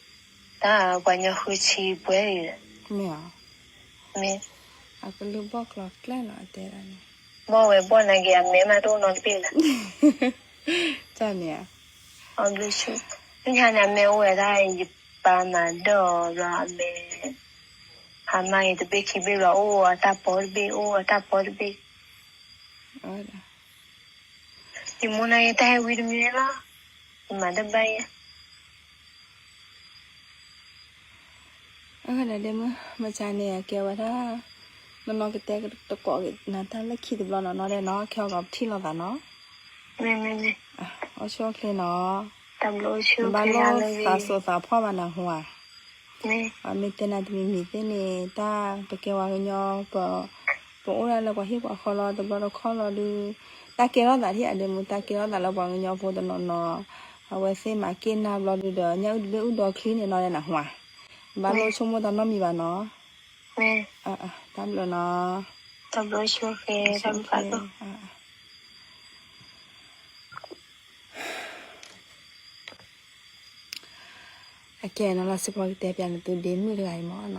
အအိၣ် တၢ်ပှၤညီဃုဆံပှဲၤလံ မ့ၢ် အကလုၢ်ဘီၣ်ကျီၤကျဲလီၤအတဲဒၣ်န့ၣ် ဘီၣ်ဝဲဘီၣ်နာ်က့ အမဲမးတအိၣ်နီတဘ့ၣ်လၢ တၢ်န့ၣ် လၢညါန့ၣ် အမဲအိၣ်ဝဲဒၣ် ယပၢ်မၤဒၢၣ်အီၤဘျီ အမဲ ဟါမၢ်အံၤတဘ့ၣ်ခံဘ့ၣ်ဘျီ အိၣ်အတၢ်ပီတဘ့ၣ် အိၣ်အတၢ်ပီတဘ့ၣ် ယမိၢ်နာ်က့ တၢ်ဟဲဝံတမံၤလီၤ ယမၤတဘၣ်ယဲ အဃိဒီးဒ့မုၣ် မဆါန့ၣ် အကဲဝဲဒၣ် နီၢ်နီၢ်ကတဲတကိးဂ့ၤ နၤတၢ်လၢခံတဘျီနီၢ်နီၢ်ဒဲးနီၤ ခဲအံၤပထံၣ်လိာ်သးနီၤ အိၣ်ဆူၣ်အိၣ်ချ့နီၤ နဘၣ်လိၣ်သးစိာ်သးဖှီၣ်ဘၣ်နၢ်ဟူဧါ ပှၤမ့ၢ်တဲနၤတမံၤမံၤသ့ၣ်န့ၣ် တၢ်ပကဲပှၤကညီ ပ ပအိၣ်ဒၣ်လၢပှၤဟံၣ်ပှၤဃီလီၤ တဘျီတခီၣ်လီၤဒုး တၢ်ကဲထီၣ်သးထံၣ်အဒ့မုၣ် တၢ်ကဲထီၣ်သးလၢပှၤကညီဖိတနီၤနီၤ အဝဲသ့ၣ်မၤက့ၢ်နၢ်ဘျီဒုးဒီး ညၣ်အုၣ်တဘ့ၣ်အုၣ်ဒီချံန့ၣ်နီၤဒဲးနၢ်ဟူဧါ ဘၣ်လိၣ်ဆိကမိၣ်တၢ်နီတမံၤဘၣ်နီၤ တၢ်ဘျုးနီၤ အကဲနီၤလီၤစ့ၢ်ကီးကတဲပျးန့ၣ် သုဒ့မုၣ်တဂၤအံၤမ့ၢ်နီၤ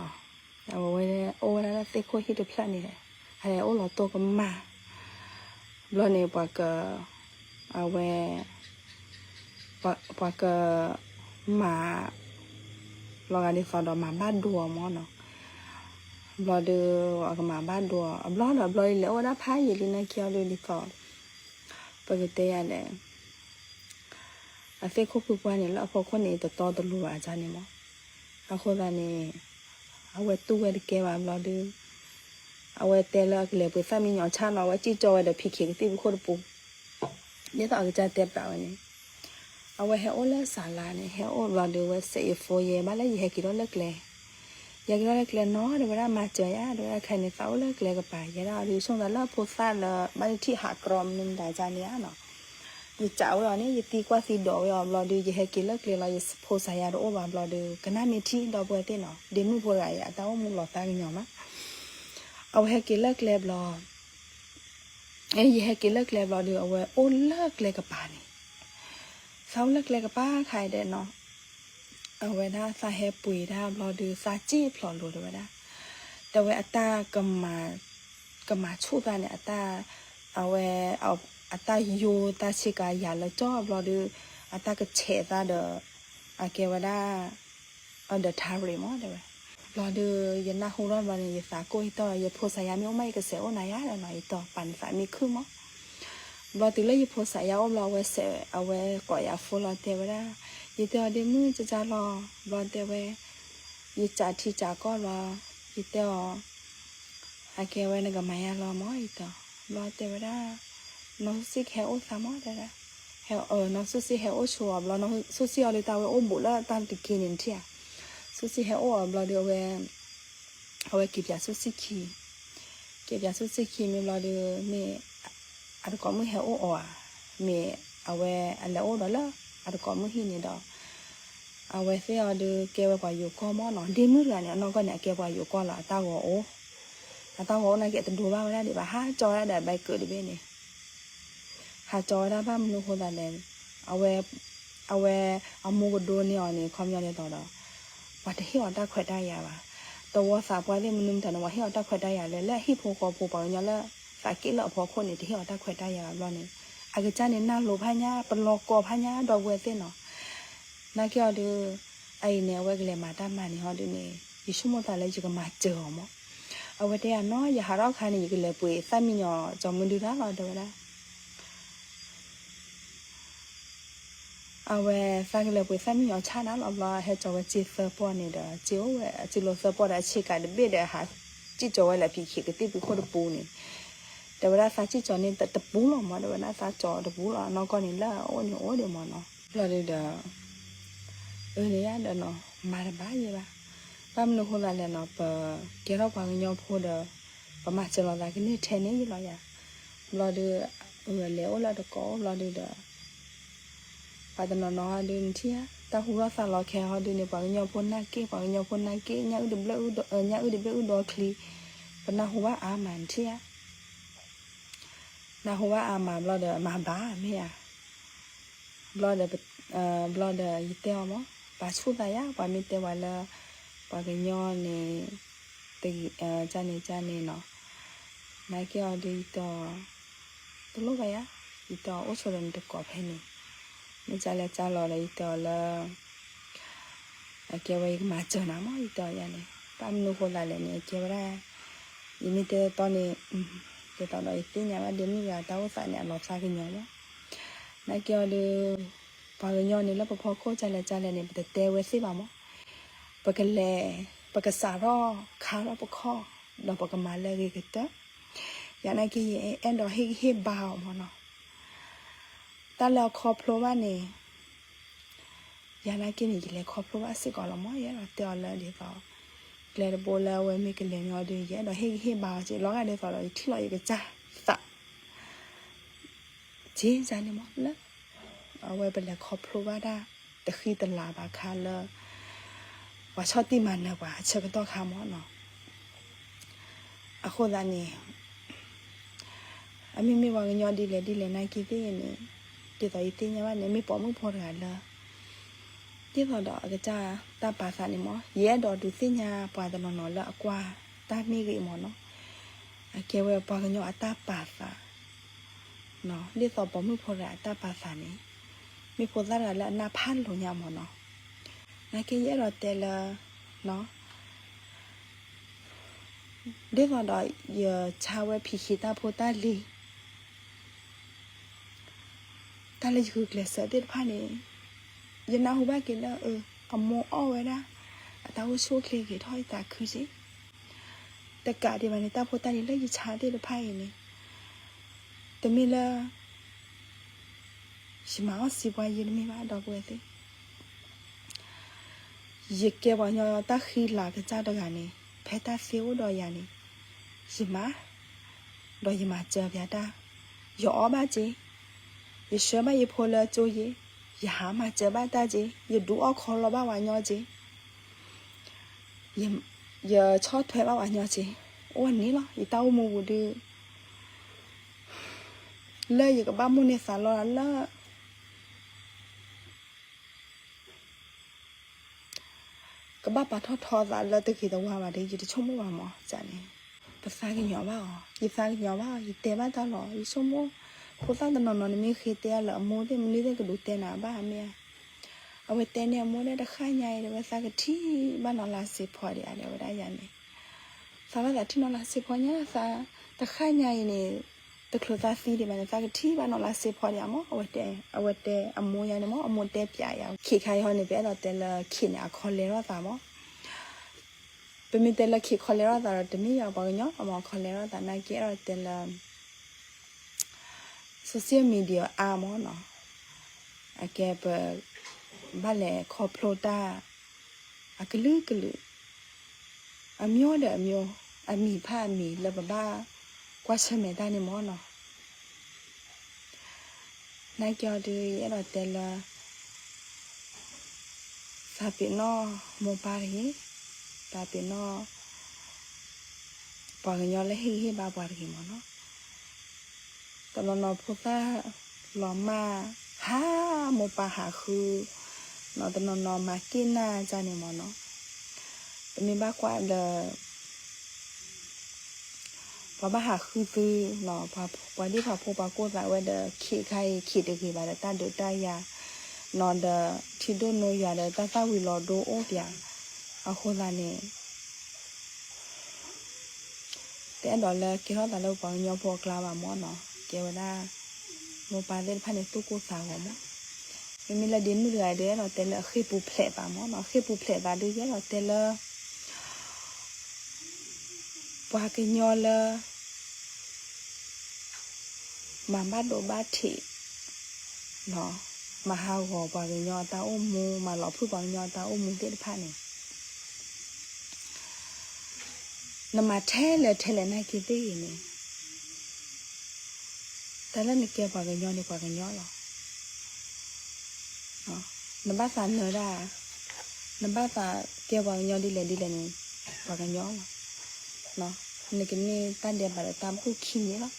အဝဲအိၣ်ဝဲဒၣ်လၢသ့ၣ်ခိၣ်ဟံၣ်တဖျၢၣ်န့ၣ် အအိၣ်လီၤတိၢ်ကမၣ် ဘျီန့ၣ် ပှၤက အဝဲ ပှၤက မၤ လီၤဂာ်ဒ်သိးဒီးမၤဘၣ်ဒိအီၤမ့ၢ်နီၤ ဘျီဒုး အကမၤဘၣ်ဒိအီၤ အဘျီဒီးဘျီဒုးလဲၤအိၣ်ဝဲဒၣ်ဖးယံာ်လံနာ်က့အီၤဒုးဒ်သိး ပကတဲယၤလဲၣ် အသ့ၣ်ခိၣ်ဖုပှၢ်န့ၣ် လၢအဖီခိၣ်န့ၣ် တတီတလိၤဘၣ်အါန့ၣ်မ့ၢ် အဃိသတးန့ၣ် အဝဲတူၢ်ဝဲတကဲဘၣ်ဘျီဒုး အဝဲတဲလၢအကလဲၤပှ့ၤသၣ်မံညီၤဆၣ်လီၤ အဝဲစံၣ်ကၠီဝဲဒီး ဖံခံ ကသံၣ်ဖူခိၣ်တပူၤ ဒ်သိးအကစၢ်တဲပျးဝဲန့ၣ် အဝဲဟဲအိၣ်လၢစးလါန့ၣ် ဟဲအိၣ်ဘျီဒုး အဝဲစဲးယဖိယဲ ဘၣ်လၢယဟဲက့ၤထီၣ်လၢကျဲ ယဟဲက့ၤထီၣ်လၢကျဲနီၤ တဲဝဲဒၣ်မၤစၢၤယၤ တဲဝဲဒၣ်ခဲအံၤန့ၣ် သးအိၣ်လၢကျဲကပၤ ယဲဒၣ်အီၤဒုး ဆိကမိၣ်သးလၢအဖိသၣ်လၢ ဘၣ်တထံၣ်ဟးကြီမနုၤမတၤန့ၣ်ဧါနီၤ ယစးဝဲအီၤန့ၣ် ယသံကွၢ်သံဒိးဝဲအီၤဘျီဒုး ယဟဲက့ၤလၢကျဲလီၤ ယဖိစါယၤတအိၣ်ဘၣ်ဘျီဒုး ကနၣ်မ့ၢ်ထံၣ်ဒီပုၢ်ဝဲၢ်သ့ၣ်နီၤ ဒ့မုၣ်ဖိတဂၤအံၤ အတၢ်အိၣ်မူလီၤသးကညီၤမး အဝဲဟဲက့ၤလၢကျဲဘျီ ယဟဲက့ၤလၢကျဲဘျီဒီး အဝဲအိၣ်လၢကျဲကပၤန့ၣ်, သးအိၣ်လၢကျဲကပၤခါအံၤဒဲးနီၤ, အဝဲဒၣ်သးဟဲပှ့ၤတၢ်ဘျီဒီး သးစံၣ်ဖျိးလိၤတဲဝဲဒၣ်, တဲဝဲအတၢ် ကမၤဆူၣ်သးန့ၣ် အတၢ်, အဝဲ, အတၢ်ယိသးဆ့ကၤယၤလၢကၠီဘျီဒီး အတၢ်ကဆဲးသးဒီး အကဲဝဲဒၣ် အဒီးထါရ့ၣ်မးတဲဝဲ, ဘျီဒီး ယနၢ်ဟူထီၣ်ဘျီန့ၣ် ယသးကိၢ်ယတီၢ် ယဖိစးယါမ့ၢ်အိၣ်မး ယကစဲးအိၣ်နၤယါဒီးနီၤ ယတီၢ်ပာ်န့ၢ်သးမံခုၣ်မး, ဘျီတုၤလၢယဖိစးယါအိၣ်ဘျီ အဝဲစဲး အဝဲကိးယၤဖိလီၤတဲဝဲဒၣ်, ယတဲအီၤဒ့မုၣ်ကကၢ်လီၤ, ဘျီတဲဝဲ, ယစးထံစးကီၢ်လီၤ, ယတဲအီၤ အကဲဝဲနကမၤယါလီၤမး ယတီၢ်, ဘျီတဲဝဲဒၣ်, နီၢ်ဆူၣ်စံၣ်ကဟဲအိၣ်သးမးတဲဒၣ်, နီၢ်ဆူၣ်စံၣ်ဟဲအိၣ်ဆိအီၤဘျီ ဆူၣ်စံၣ်အီၤဒုးတၢ်ဝဲအိၣ်ဘူးလၢတၢ်တက့န့ၣ်ထံၣ်ဧါ, ဆူၣ်စံၣ်ဟဲအိၣ်အီၤဘျီဒီး အဝဲက့ၤပၠးဆူၣ်စံၣ်ခံ, က့ၤပၠးဆူၣ်စံၣ်ခံမ့ၢ်ဘျီဒီး မ့ၢ်အတကိးမုၣ်ဟဲအိၣ်အီၤဧါ, မ့ၢ်အဝဲအလဲၤအိၣ်ဒီးလၢအတကိးမုၣ်ဟံၣ်န့ၣ်ဒီး အဝဲသ့ၣ်အီၤဒုးကဲဝဲပှၤယိၤကီၢ်မးနီၤ, ဒ့မုၣ်တဂၤန့ၣ် အနီၢ်ကီၢ်န့ၣ် အကဲပှၤယိၤကီၢ်လီၤ အတၢ်ဂီၤအိၣ်, အတၢ်ဂီၤအိၣ်နာ်က့အတဒိဘၣ်ဝဲဒၣ်ဒံးဘၣ် ဟးကၠီဝဲဒၣ်ဒီးအဘဲကုာ်တဘ့ၣ်န့ၣ်, ဟးကၠီဝဲဒၣ်ဘၣ်မနုၤဃိသးလဲၣ်, အဝဲ, အဝဲ, အမူကဒိန့ၢ်အီၤန့ၣ် ခီပညီဒ်သိးဒီး ပှၤတဟ့ၣ်အီၤတၢ်ခွဲးတၢ်ယာ်ဘၣ်, တဝီသးပှၢ်သ့ၣ်မနုၤမတၤန့ၣ် ပှၤဟ့ၣ်အီၤတၢ်ခွဲးတၢ်ယာ်လၢ လၢအဟံၣ်ဖိဃီဖိ ပှၤကညီလၢသးက့ၣ်လၢအဖီခိၣ်န့ၣ် တဟ့ၣ်အီၤတၢ်ခွဲးတၢ်ယာ်ဘၣ်ဘျီန့ၣ်, အကစၢ်န့ၣ်နၢ်လိၤဖးညါ ပလီၤကီၤဖးညါဒီပုၢ်ဝဲၢ်သ့ၣ်နီၤ, နာ်က့အီၤဒုး, အအံၤန့ၣ် အဝဲကလဲၤမၤတၢ်မၤန့ၣ်ဟီဒုးန့ၣ် ယဆိကမိၣ်သးလၢယကမၤစၢၤအီၤမး, အဝဲတဲယၤနီၤ ယဟးထီၣ်အခါန့ၣ် ယကလဲၤပှ့ၤသၣ်မံညီၤကၠီမုၢ်ဒုတၢ်လီၤတဲဝဲဒၣ် အဝဲသးကလဲၤပှ့ၤသၣ်မံညီၤဆၣ်နၤလီၤဘျီ ဟဲကၠီၤဝဲစ့သၢပီၢ်န့ၣ်ဒီး စ့အိၣ်ဝဲအစ့လိၤသၢပီၢ်ဒီးအဆ့ကၤတဘ့ၣ်ဒီး ဟးစံၣ်ကၠီၤဝဲလၢဖံခံကသံၣ်ဖုခိၣ်တပူၤန့ၣ်, တဲဝဲဒၣ်သးစံၣ်ကၠီၤန့ၣ်တပူၤလီၤမး တဲဝဲဒၣ်သးကၠီၤတပူၤလီၤ အနီၢ်ကီၢ်န့ၣ်လၢအအိၣ်န့ၣ်အိၣ်ဒံးမးနီၤ, ဘျီဒုးဒီး အန့ၣ်ယါဒီးနီၤ မၤတဘၣ်ယဲဘၣ်, ဘၣ်မနုၤဃိသးလဲၣ်နီၤ ပကဲထီၣ်ပှၤကညီဖိဒီး ပမၤစၢၤလိာ်သးကန့ၢ်ထဲန့ၣ်ယလီၤယၤ, ဘျီဒုး လဲၤအိၣ်လၢတကိးအိၣ်ဘျီဒုးဒီး ပှၤတနီၤနီၤဟီဒုးနထံၣ်ဧါ တၢ်ဟူထီၣ်သါလီၤခဲဟီဒုးန့ၣ် ပှၤကညီဖိနာ်က့ၣ် ပှၤကညီဖိနာ်က့ၣ် ညၣ်အုၣ်တဘျၢၣ်အုၣ်ဒီး ညၣ်အုၣ်တဘ့ၣ်အုၣ်ဒီချံ, ပနၢ်ဟူဘၣ်အါမးနထံၣ်ဧါ, နၢ်ဟူဘၣ်အါမးဘျီဒီး မၤဘၣ်မ့ၢ်ဧါ, ဘျီဒီး ဘျီဒီးယတဲအီၤမး ပာ်ဆူၣ်သးယါ ပှၤမ့ၢ်တဲပှၤလၢ ပှၤကညီန့ၣ် တဂ့ၤ ကန့ၣ်ကန့ၣ်နီၤ, နာ်က့အီၤဒုးယတဲအီၤ တလိၣ်ဘၣ်ယါ, ယတဲအီၤအိၣ်ဆိဒီးနတကိးဖဲန့ၣ်, မ့ၢ်ကလဲၤကလီၤဒီးယတဲအီၤလၢ အကဲဝဲယကမၤစၢၤနၤမး ယတဲအီၤယါန့ၣ် ဘၣ်မနုၤဃိသးလဲၣ်န့ၣ် အကဲဝဲဒၣ် ယမ့ၢ်တဲတီတီန့ၣ် ဒ်သိးဒီးယသ့ၣ်ညါဘၣ်ဒ့မုၣ်ဂၤတၢ်အိၣ်သးန့ၣ် အလီၤဖျါကညီမး, နာ်က့အီၤဒုး ပှၤကညီန့ၣ်လၢပဖီခိၣ်ကလဲၤကလဲၤန့ၣ် ပတတဲဝဲသ့ၣ်ဘၣ်မး, ပကလဲၤ ပကစးထီၣ်ခါထီၣ်ပခီၣ် ဒီးပကမၤလၢအဂ့ၤကတၢၢ်, ယၤနာ်က့ယအဲၣ်ဒိးဟ့ၣ်ဂံၢ်ဟ့ၣ်ဘါအီၤမးနီၤ, တၢ်လၢအခီဖျိဘၣ်န့ၣ် ယၤနာ်က့န့ၣ် ယလဲၤခီဖျိဘၣ်စ့ၢ်ကီးလီၤမး ယအဲၣ်ဒိးတဲအီၤလၢဒ်သိး ကျဲတဘိလၢအဝဲမ့ၢ်ကလဲၤန့ၢ်အီၤဒီး ယအဲၣ်ဒိးဟ့ၣ်ဂံၢ်ဟ့ၣ်ဘါအီၤက့ၤ လီၤဂာ်ဒ်သိးဒီး ယထံၣ်လီၤယကစၢ်သး က့ၤန့ၣ်မးလၢ အဝဲပလဲၤခီဖျိဘၣ်တၢ်တဃံတလၤဘၣ်ခါလၢ ပှၤဆီၣ်တံၢ်မၤနၢၤပှၤအဆၢကတီၢ်ခါမးနီၤ, အဃိသတးန့ၣ် အမ့မ့ၢ်ပှၤကညီဒ်လဲၣ်ဒ်လဲၣ်နာ်က့သ့ၣ်ဂ့ၤန့ၣ် ဒ်သိးယသ့ၣ်ညါဘၣ်န့ၣ် မ့ၢ်ပိာ်မုၣ်ဖိတဂၤလၢ ဒ်သိးဒီးအကစၢ်တၢ်ပာ်သးန့ၣ်မး ယအဲၣ်ဒိးဒုးသ့ၣ်ညါပှၤတနီၤနီၤလၢအကွၢ်တၢ်မ့ၢ်ဂ့ၤမးနီၤ, အကဲဝဲပှၤကညီအတၢ်ပာ်သး ဒ်သိးပိာ်မုၣ်ဖိတဂၤအတၢ်ပာ်သးန့ၣ် မ့ၢ်ဖိသၣ်တဂၤလၢအနၢ်ဖးလိာ်ညါမးနီၤ, နာ်က့ယအဲၣ်ဒိးတဲလၢ ဒ်သိးဒီးယဆါဝဲဖံးဃံတၢ်ဖိတၢ်လံၤ တၢ်လၢယဂုာ်ကျဲးစၢးသ့ၣ်တဖၣ်န့ၣ် ယနၢ်ဟူဘၣ်က့ၤလၢ အမိၢ်အီၣ်ဝဲဒၣ် အတၢ်အိၣ်ဆူၣ်အိၣ်ချ့ဂ့ၤထီၣ်ယသးခုက့ၤ, တကးဒံးဘၣ်န့ၣ် တၢ်ဖိတၢ်လံၤလၢယဆါသ့ၣ်တဖၣ်အံၤန့ၣ် တမ့ၢ်လၢ ယမၤအီၣ်စံးပှၤယံာ်တမ့ၢ်ဘၣ် ဒီပုၢ်ဝဲၢ်သ့ၣ် ယကဲပှၤကညီတၢ်ဃံလၤကစၢ်တဂၤန့ၣ် ဖဲတၢ်သ့အိၣ်ဒီးယၤန့ၣ် ယမၤ ဒီးယမၤစၢၤပျးတၢ်, ယအီၣ်ဘၣ်စ့, ယဆှၢဘၣ်ယဖိလၢကၠိယ့, ယဟးမၤစၢၤဘၣ်တၢ်စ့, ယဒုးအီၣ်ခီလီဘၣ်ပှၤညီစ့, ယဆီၣ်ထွဲဘၣ်ပှၤညီစ့, အိၣ်န့ၣ်လီၤ ယတၢ်အိၣ်မူပူၤဒုး လၢယကဘၣ်မိၣ်န့ၢ်သးလီၤလၢ ကဘၣ်ပာ်ထီၣ်ထီသးလၢတဂ့ၤတဝါဘၣ်ဒီး ယတဆိကမိၣ်ဘၣ်မၢ်န့ၣ်. ပသးကညီၤဘၣ်အီၤ, ယသးကညီၤဘၣ်အီၤ, ယတဲဘၣ်တၢ်လီၤ, ယဆိကမိၣ်, ဖိသၣ်တနီၤနီၤ နမ့ၢ်ဃ့တဲလၢအမိၢ်သ့ၣ် မနုၤသ့ၣ်ကဒုးတဲနၤဘၣ်မ့ၢ်ဧါ. အဝဲတဲန့ၢ်အမိၢ်ဒၣ် တဃၣ်ညါအံၤ တဲဝဲ သးကထံၣ်ဘၣ်နီၤလါစ့ဖီဒံးဧါ တဲဝဲဒၣ်ယၤန့ၣ်. သးဘၣ်သးထံၣ်နီၤလါစ့ဖီညါ, သးတဃၣ်ညါအံၤန့ၣ် တချုးသးသံဒံးဘၣ်န့ၣ် သးကထံၣ်ဘၣ်နီၤလါစ့ဖီဒံးဧါမၢ်. အဝဲတဲ, အဝဲတဲအမိၢ်ယၤန့ၣ်မၢ်, အမိၢ်တဲပၠးယၤ. ခ့ခါအံၤဟီန့ၣ် ပအဲၣ်ဒိးတဲလၢခ့န့ၣ် အခီလဲထီၣ်သးမၢ်. ပမ့ၢ်တဲလၢခ့ခီလဲထီၣ်သးဒီး တမ့ၢ်ယၤပှၤကညီအမၢ် အခီလဲထီၣ်သးနာ်က့ အဲၣ်ဒိးတဲလၢ social media အါမၢ်နီၤ. အကဲပ ဘၣ်လဲၤခီဖျိတၢ် အကလုာ်ကလုာ်, အမျိုးဒီးအမျိုး, အမံၤဖးအမံၤ လၢပဘၣ်ကွၢ်ဆၢၣ်မဲာ်တၢ်န့ၣ်မၢ်နီၤ. နာ်က့အီၤဒုး ယအဲၣ်ဒိးတဲလၢ သးပ့ၤနီၣ်မိၢ်ပၢ်တဂ့ၤ, သးပ့ၤနီၣ် ပှၤကညီလၢဟ့ၣ်ဂံၢ်ဟ့ၣ်ဘါပှၤတဂ့ၤမၢ်နီၤ. တနီၤနီၤဖိသၣ်လီၤမၢ် ဟးမိၢ်ပၢ်ဟးဃု, နီၤ တနီၤနီၤမၤက့ၣ်နၢ်ဒ်န့ၣ်မၢ်နီၤ. ပမ့ၢ်ဘၣ်ကွၢ်လၢ ပှၤဘၣ်ဟးဃုသု, ပှၤဒ့ၣ်ပှၤဖိပှၤကိၢ်သးဝဲဒီး ခ့ခါအံၤ ခ့တဂ့ၤဘၣ်ဒီး တၢ်ဒုးတၢ်ယၤ, နီၤဒီး ထံဒိၣ်နိယၤဒီး တၢ်သၣ်ဝံၤလီၤဒိအိၣ်ပၠး, အဃိသတးန့ၣ် တအဲၣ်ဒိးလၢကဲထီၣ်သးလၢပှၤကညီဖိအကျါဘၣ်မၢ်နီၤ. ကဲဝဲဒၣ် မိၢ်ပၢ်သ့ၣ်တဖၣ်န့ၣ် သူၣ်ကိၢ်သးဂီၤမၢ်. မ့မ့ၢ်လၢဒ့မုၣ်တဂၤဒီး အဲၣ်ဒိးတဲလၢအဃ့ၢ်ပူၤဖျဲးသးမၢ်နီၤ. အဃ့ၢ်ပူၤဖျဲးသးဒုး ယအဲၣ်ဒိးတဲလၢ ပှၤကညီလၢ မၤဘၣ်ဒိဘၣ်ထံး, မၤဟးဂီၤပှၤကညီအတၢ်အိၣ်မူ, မၤလီၤဖုၣ်ပှၤကညီအတၢ်အိၣ်မူသ့ၣ်တဖၣ်န့ၣ် နမၤထဲလဲၣ်ထဲလဲၣ်နာ်က့သ့ၣ်ဂ့ၤန့ၣ်, တၢ်လၢနကဲပှၤကညီန့ၣ် ပှၤကညီလီၤ. နဘၣ်သးနၢၤဒၣ်, နဘၣ်သးကဲပှၤကညီဒ်လဲၣ်ဒ်လဲၣ်န့ၣ် ပှၤကညီလီၤ. နကန့ၢ်တၢ်ဒဲးဘးဒီးတၢ်ဘူၣ်ခံန့ၣ်လီၤ.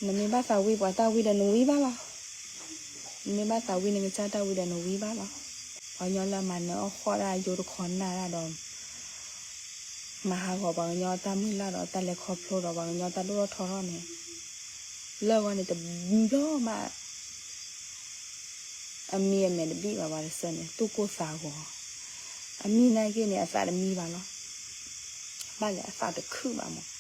နမ့ၢ်ဘၣ်သးဝံပှၤတၢ်ဝံဒီးနဝံဘၣ်လီၤ. နမ့ၢ်ဘၣ်သးဝံနကစၢ်တၢ်ဝံဒီးနဝံဘၣ်လီၤ. ပှၤကညီလၢမၤနၢၤအီၣ်ဃီၣ်ဒၣ်ယိတခီနၢ်ဒၣ်ဒီး မၤဟးဂီၤပှၤကညီတၢ်မုၢ်လၢ်ဒီးတၢ်လဲၤခီဖျိဒီးပှၤကညီတၢ်ဒိၣ်ထီၣ်ထီထီၣ်န့ၣ် လၢအဂီၢ်န့ၣ်တဘျီမး အမံအမဲာ်တဘံၣ်ဘၣ် ပှၤတစဲးန့ၣ် သူၣ်ကိၢ်သးဂီၤ, အမံနာ်က့န့ၣ် အသးတမံဘၣ်လီၤ. ဘၣ်လဲၣ် အသးတခုၣ်ဘၣ်မး.